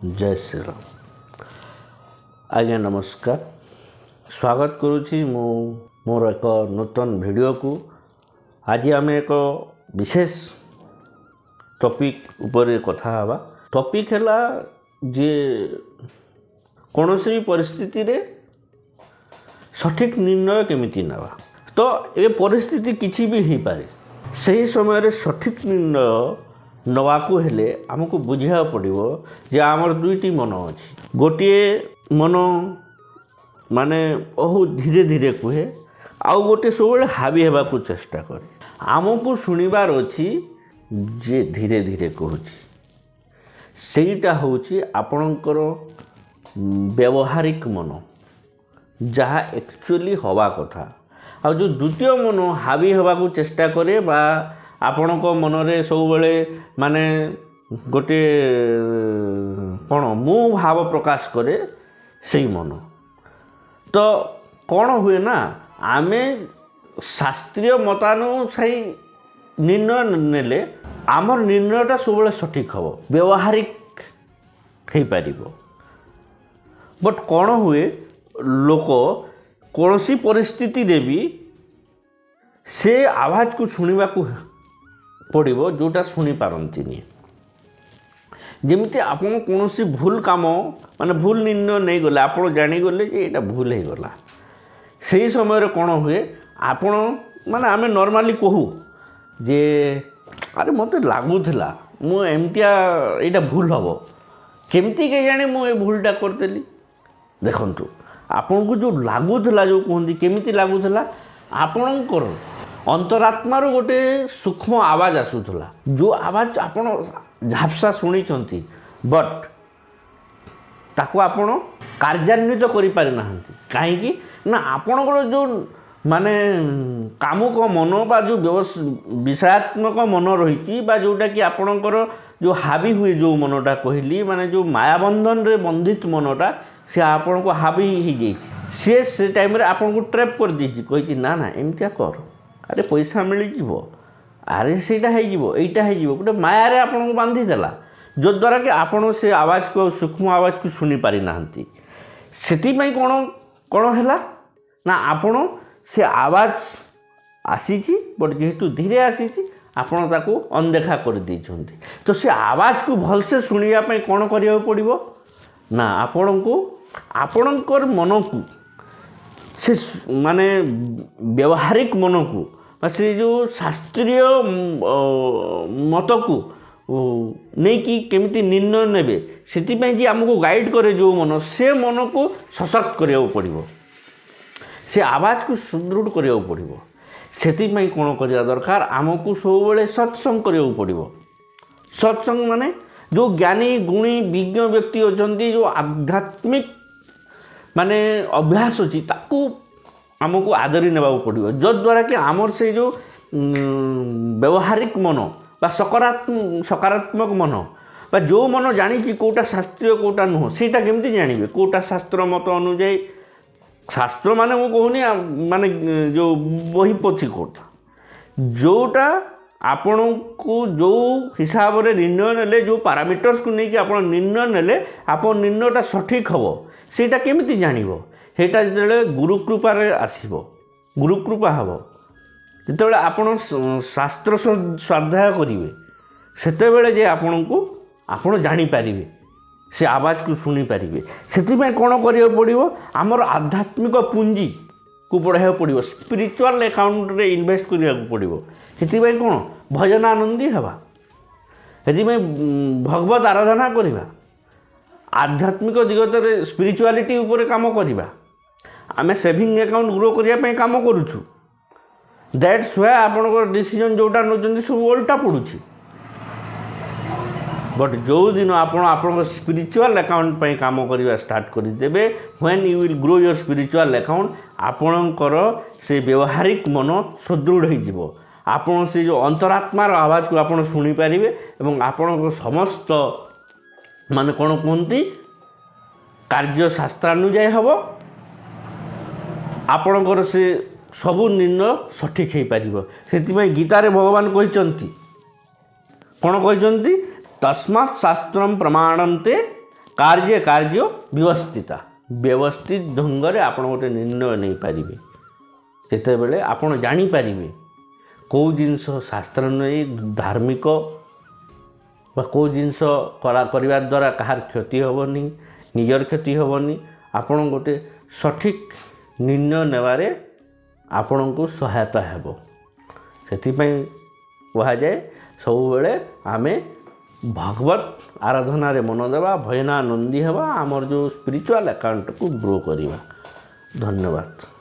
ଜୟ ଶ୍ରୀରାମ ଆଜ୍ଞା, ନମସ୍କାର। ସ୍ୱାଗତ କରୁଛି ମୁଁ ମୋର ଏକ ନୂତନ ଭିଡ଼ିଓକୁ। ଆଜି ଆମେ ଏକ ବିଶେଷ ଟପିକ୍ ଉପରେ କଥା ହେବା। ଟପିକ୍ ହେଲା ଯେ କୌଣସି ବି ପରିସ୍ଥିତିରେ ସଠିକ୍ ନିର୍ଣ୍ଣୟ କେମିତି ନେବା। ତ ଏ ପରିସ୍ଥିତି କିଛି ବି ହେଇପାରେ, ସେହି ସମୟରେ ସଠିକ୍ ନିର୍ଣ୍ଣୟ ନେବାକୁ ହେଲେ ଆମକୁ ବୁଝିବାକୁ ପଡ଼ିବ ଯେ ଆମର ଦୁଇଟି ମନ ଅଛି। ଗୋଟିଏ ମନ ମାନେ ବହୁତ ଧୀରେ ଧୀରେ କୁହେ, ଆଉ ଗୋଟେ ସବୁବେଳେ ହାବି ହେବାକୁ ଚେଷ୍ଟା କରେ। ଆମକୁ ଶୁଣିବାର ଅଛି ଯେ ଧୀରେ ଧୀରେ କହୁଛି, ସେଇଟା ହେଉଛି ଆପଣଙ୍କର ବ୍ୟବହାରିକ ମନ, ଯାହା ଆକ୍ଚୁଆଲି ହେବା କଥା। ଆଉ ଯେଉଁ ଦ୍ୱିତୀୟ ମନ ହାବି ହେବାକୁ ଚେଷ୍ଟା କରେ ବା ଆପଣଙ୍କ ମନରେ ସବୁବେଳେ ମାନେ ଗୋଟେ କ'ଣ ମୁଁ ଭାବ ପ୍ରକାଶ କରେ, ସେଇ ମନ। ତ କ'ଣ ହୁଏ ନା, ଆମେ ଶାସ୍ତ୍ରୀୟ ମତାନୁସାୟୀ ନିର୍ଣ୍ଣୟ ନେଲେ ଆମର ନିର୍ଣ୍ଣୟଟା ସବୁବେଳେ ସଠିକ୍ ହେବ, ବ୍ୟବହାରିକ ହେଇପାରିବ। ବଟ୍ କ'ଣ ହୁଏ, ଲୋକ କୌଣସି ପରିସ୍ଥିତିରେ ବି ସେ ଆବାଜକୁ ଶୁଣିବାକୁ ପଡ଼ିବ ଯେଉଁଟା ଶୁଣିପାରନ୍ତିନି। ଯେମିତି ଆପଣ କୌଣସି ଭୁଲ କାମ, ମାନେ ଭୁଲ ନିର୍ଣ୍ଣୟ ନେଇଗଲେ, ଆପଣ ଜାଣିଗଲେ ଯେ ଏଇଟା ଭୁଲ ହେଇଗଲା, ସେହି ସମୟରେ କ'ଣ ହୁଏ, ଆପଣ ମାନେ ଆମେ ନର୍ମାଲି କହୁ ଯେ ଆରେ, ମୋତେ ଲାଗୁଥିଲା ମୁଁ ଏମିତିଆ ଏଇଟା ଭୁଲ ହେବ, କେମିତି କେଜାଣି ମୁଁ ଏ ଭୁଲଟା କରିଦେଲି। ଦେଖନ୍ତୁ, ଆପଣଙ୍କୁ ଯେଉଁ ଲାଗୁଥିଲା, ଯେଉଁ କୁହନ୍ତି, କେମିତି ଲାଗୁଥିଲା? ଆପଣଙ୍କର ଅନ୍ତରାତ୍ମାରୁ ଗୋଟେ ସୂକ୍ଷ୍ମ ଆବାଜ ଆସୁଥିଲା, ଯେଉଁ ଆବାଜ ଆପଣ ଝାପ୍ସା ଶୁଣିଛନ୍ତି, ବଟ୍ ତାକୁ ଆପଣ କାର୍ଯ୍ୟାନ୍ୱିତ କରିପାରିନାହାନ୍ତି। କାହିଁକି ନା ଆପଣଙ୍କର ଯେଉଁ ମାନେ କାମୁକ ମନ ବା ଯେଉଁ ବିଷୟାତ୍ମକ ମନ ରହିଛି ବା ଯେଉଁଟାକି ଆପଣଙ୍କର ଯେଉଁ ହାବି ହୁଏ, ଯେଉଁ ମନଟା କହିଲି, ମାନେ ଯେଉଁ ମାୟାବନ୍ଧନରେ ବନ୍ଧିତ ମନଟା, ସେ ଆପଣଙ୍କୁ ହାବି ହେଇଯାଇଛି। ସିଏ ସେ ଟାଇମ୍ରେ ଆପଣଙ୍କୁ ଟ୍ରେପ୍ କରିଦେଇଛି, କହିଛି, ନା ନା, ଏମିତିଆ କର, ଆରେ ପଇସା ମିଳିଯିବ, ଆରେ ସେଇଟା ହେଇଯିବ, ଏଇଟା ହେଇଯିବ। ଗୋଟେ ମାୟାରେ ଆପଣଙ୍କୁ ବାନ୍ଧିଦେଲା, ଯଦ୍ୱାରା କି ଆପଣ ସେ ଆବାଜକୁ ଆଉ ସୂକ୍ଷ୍ମ ଆବାଜକୁ ଶୁଣି ପାରିନାହାନ୍ତି। ସେଥିପାଇଁ କ'ଣ କ'ଣ ହେଲା ନା, ଆପଣ ସେ ଆବାଜ ଆସିଛି, ବଟ୍ ଯେହେତୁ ଧୀରେ ଆସିଛି, ଆପଣ ତାକୁ ଅଣଦେଖା କରିଦେଇଛନ୍ତି। ତ ସେ ଆବାଜକୁ ଭଲସେ ଶୁଣିବା ପାଇଁ କ'ଣ କରିବାକୁ ପଡ଼ିବ ନା, ଆପଣଙ୍କୁ ଆପଣଙ୍କର ମନକୁ ସେ ମାନେ ବ୍ୟବହାରିକ ମନକୁ ବା ସେ ଯେଉଁ ଶାସ୍ତ୍ରୀୟ ମତକୁ ନେଇକି କେମିତି ନିର୍ଣ୍ଣୟ ନେବେ, ସେଥିପାଇଁ ଯେ ଆମକୁ ଗାଇଡ଼ କରେ ଯେଉଁ ମନ, ସେ ମନକୁ ସଶକ୍ତ କରିବାକୁ ପଡ଼ିବ, ସେ ଆବାଜକୁ ସୁଦୃଢ଼ କରିବାକୁ ପଡ଼ିବ। ସେଥିପାଇଁ କ'ଣ କରିବା ଦରକାର? ଆମକୁ ସବୁବେଳେ ସତ୍ସଙ୍ଗ କରିବାକୁ ପଡ଼ିବ। ସତ୍ସଙ୍ଗ ମାନେ ଯେଉଁ ଜ୍ଞାନୀ, ଗୁଣୀ, ବିଜ୍ଞ ବ୍ୟକ୍ତି ଅଛନ୍ତି, ଯେଉଁ ଆଧ୍ୟାତ୍ମିକ ମାନେ ଅଭ୍ୟାସ ଅଛି, ତାକୁ ଆମକୁ ଆଦରି ନେବାକୁ ପଡ଼ିବ, ଯଦ୍ୱାରା କି ଆମର ସେଇ ଯେଉଁ ବ୍ୟବହାରିକ ମନ ବା ସକାରାତ୍ମକ ମନ ବା ଯେଉଁ ମନ ଜାଣିଛି କେଉଁଟା ଶାସ୍ତ୍ରୀୟ, କେଉଁଟା ନୁହଁ। ସେଇଟା କେମିତି ଜାଣିବେ କେଉଁଟା ଶାସ୍ତ୍ର ମତ ଅନୁଯାୟୀ? ଶାସ୍ତ୍ର ମାନେ ମୁଁ କହୁନି ମାନେ ଯେଉଁ ବହି ପୋଥି କଥା। ଯେଉଁଟା ଆପଣଙ୍କୁ ଯେଉଁ ହିସାବରେ ନିର୍ଣ୍ଣୟ ନେଲେ, ଯେଉଁ ପାରାମିଟର୍ସକୁ ନେଇକି ଆପଣ ନିର୍ଣ୍ଣୟ ନେଲେ ଆପଣ ନିର୍ଣ୍ଣୟଟା ସଠିକ୍ ହେବ, ସେଇଟା କେମିତି ଜାଣିବ? ସେଇଟା ଯେତେବେଳେ ଗୁରୁକୃପାରେ ଆସିବ, ଗୁରୁକୃପା ହେବ ଯେତେବେଳେ ଆପଣ ଶାସ୍ତ୍ର ସ୍ୱାଧ୍ୟାୟ କରିବେ, ସେତେବେଳେ ଯେ ଆପଣଙ୍କୁ ଆପଣ ଜାଣିପାରିବେ, ସେ ଆବାଜକୁ ଶୁଣିପାରିବେ। ସେଥିପାଇଁ କ'ଣ କରିବାକୁ ପଡ଼ିବ? ଆମର ଆଧ୍ୟାତ୍ମିକ ପୁଞ୍ଜିକୁ ବଢ଼ାଇବାକୁ ପଡ଼ିବ, ସ୍ପିରିଚୁଆଲ୍ ଆକାଉଣ୍ଟରେ ଇନଭେଷ୍ଟ କରିବାକୁ ପଡ଼ିବ। ସେଥିପାଇଁ କ'ଣ ଭଜନାନନ୍ଦୀ ହେବା, ସେଥିପାଇଁ ଭଗବତ ଆରାଧନା କରିବା, ଆଧ୍ୟାତ୍ମିକ ଜଗତରେ ସ୍ପିରିଚୁଆଲିଟି ଉପରେ କାମ କରିବା। ଆମେ ସେଭିଂ ଆକାଉଣ୍ଟ ଗ୍ରୋ କରିବା ପାଇଁ କାମ କରୁଛୁ, that's why ଆପଣଙ୍କର ଡିସିଜନ୍ ଯେଉଁଟା ନେଉଛନ୍ତି ସବୁ ଓଲଟା ପଡ଼ୁଛି। ବଟ୍ ଯେଉଁଦିନ ଆପଣ ଆପଣଙ୍କ ସ୍ପିରିଚୁଆଲ୍ ଆକାଉଣ୍ଟ ପାଇଁ କାମ କରିବା ଷ୍ଟାର୍ଟ କରିଦେବେ, when you will grow your spiritual account, ଆପଣଙ୍କର ସେ ବ୍ୟବହାରିକ ମନ ସୁଦୃଢ଼ ହେଇଯିବ। ଆପଣ ସେ ଯେଉଁ ଅନ୍ତରାତ୍ମାର ଆବାଜକୁ ଆପଣ ଶୁଣିପାରିବେ ଏବଂ ଆପଣଙ୍କ ସମସ୍ତ ମାନେ କ'ଣ କୁହନ୍ତି, କାର୍ଯ୍ୟ ଶାସ୍ତ୍ରାନୁଯାୟୀ ହେବ, ଆପଣଙ୍କର ସେ ସବୁ ନିର୍ଣ୍ଣୟ ସଠିକ୍ ହେଇପାରିବ। ସେଥିପାଇଁ ଗୀତାରେ ଭଗବାନ କହିଛନ୍ତି, କ'ଣ କହିଛନ୍ତି? ତସ୍ମାତ୍ ଶାସ୍ତ୍ରମ୍ ପ୍ରମାଣନ୍ତେ କାର୍ଯ୍ୟ କାର୍ଯ୍ୟ ବ୍ୟବସ୍ଥିତା, ବ୍ୟବସ୍ଥିତ ଢଙ୍ଗରେ ଆପଣ ଗୋଟେ ନିର୍ଣ୍ଣୟ ନେଇପାରିବେ। ସେତେବେଳେ ଆପଣ ଜାଣିପାରିବେ କେଉଁ ଜିନିଷ ଶାସ୍ତ୍ର ନେଇ ଧାର୍ମିକ ବା କେଉଁ ଜିନିଷ କରିବା ଦ୍ୱାରା କାହାର କ୍ଷତି ହେବନି, ନିଜର କ୍ଷତି ହେବନି। ଆପଣ ଗୋଟେ ସଠିକ୍ ନିର୍ଣ୍ଣୟ ନେବାରେ ଆପଣଙ୍କୁ ସହାୟତା ହେବ। ସେଥିପାଇଁ କୁହାଯାଏ, ସବୁବେଳେ ଆମେ ଭଗବତ ଆରାଧନାରେ ମନ ଦେବା, ଭଜନାନନ୍ଦୀ ହେବା, ଆମର ଯେଉଁ ସ୍ପିରିଚୁଆଲ୍ ଆକାଉଣ୍ଟକୁ ଗ୍ରୋ କରିବା। ଧନ୍ୟବାଦ।